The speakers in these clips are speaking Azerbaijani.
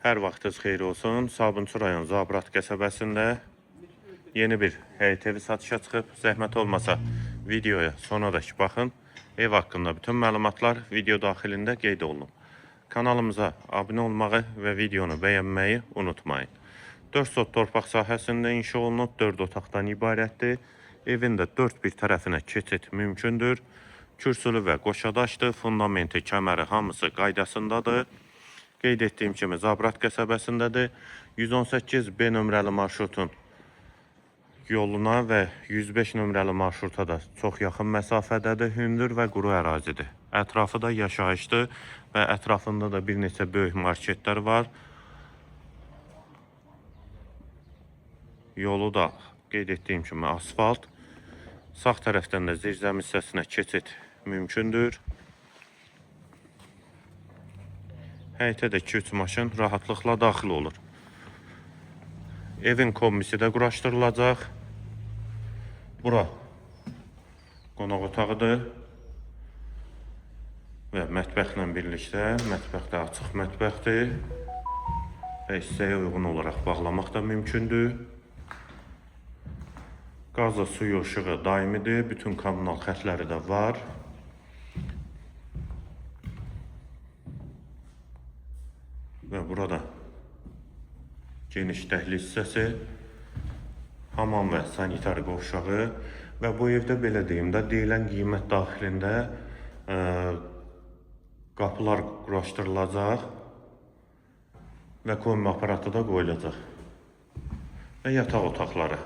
Hər vaxtınız xeyir olsun. Sabunçu rayon Zabrat qəsəbəsində yeni bir həyət evi satışa çıxıb. Zəhmət olmasa videoya sonadək baxın. Ev haqqında bütün məlumatlar video daxilində qeyd olunub. Kanalımıza abunə olmağı və videonu bəyənməyi unutmayın. 4 sot torpaq sahəsində inşa olunub, 4 otaqdan ibarətdir. Evin də dörd bir tərəfinə keçid mümkündür. Kürsülü və qoşadaşdır, fundamenti, kəməri hamısı qaydasındadır. Qeyd etdiyim kimi Zabrat qəsəbəsindədir. 118 B nömrəli marşrutun yoluna və 105 nömrəli marşruta da çox yaxın məsafədədir. Hündür və quru ərazidir. Ətrafı da yaşayışdır və ətrafında da bir neçə böyük marketlər var. Yolu da qeyd etdiyim kimi asfalt. Sağ tərəfdən də zirzəmi hissəsinə keçid mümkündür. Həyətə də 2-3 maşın rahatlıqla daxil olur. Evin kombisi də quraşdırılacaq. Bura qonaq otağıdır. Və mətbəxlə birlikdə, mətbəx də açıq mətbəxdir. Və hissəyə uyğun olaraq bağlamaq da mümkündür. Qazı, suyu, işığı daimidir. Bütün kommunal xətləri də var. Və burada geniş dəhliz hissəsi, hamam və sanitar qovşağı və bu evdə belə deyim də, deyilən qiymət daxilində qapılar quraşdırılacaq və kombi aparatı da qoyulacaq. Və yataq otaqları.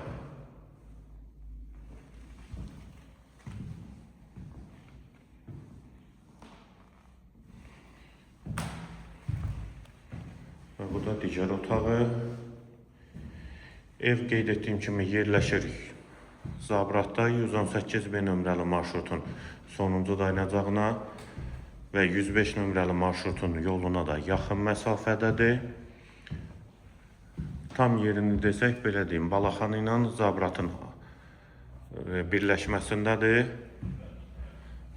Və bu da digər otağı. Ev qeyd etdiyim kimi yerləşir Zabratda 118 B nömrəli marşrutun sonuncu dayanacağına və 105 nömrəli marşrutun yoluna da yaxın məsafədədir. Tam yerini desək, belə deyim, Balaxanı ilə Zabratın birləşməsindədir.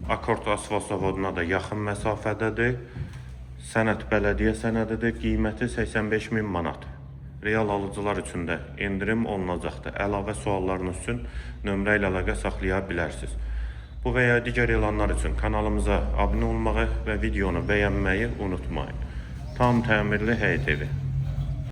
Akord asfalt zavoduna da yaxın məsafədədir. Sənəd bələdiyyə sənədidir. Qiyməti 85 min manat. Real alıcılar üçün də endirim olunacaqdır. Əlavə suallarınız üçün nömrə ilə əlaqə saxlaya bilərsiniz. Bu və ya digər elanlar üçün kanalımıza abunə olmağı və videonu bəyənməyi unutmayın. Tam təmirli həyət evi.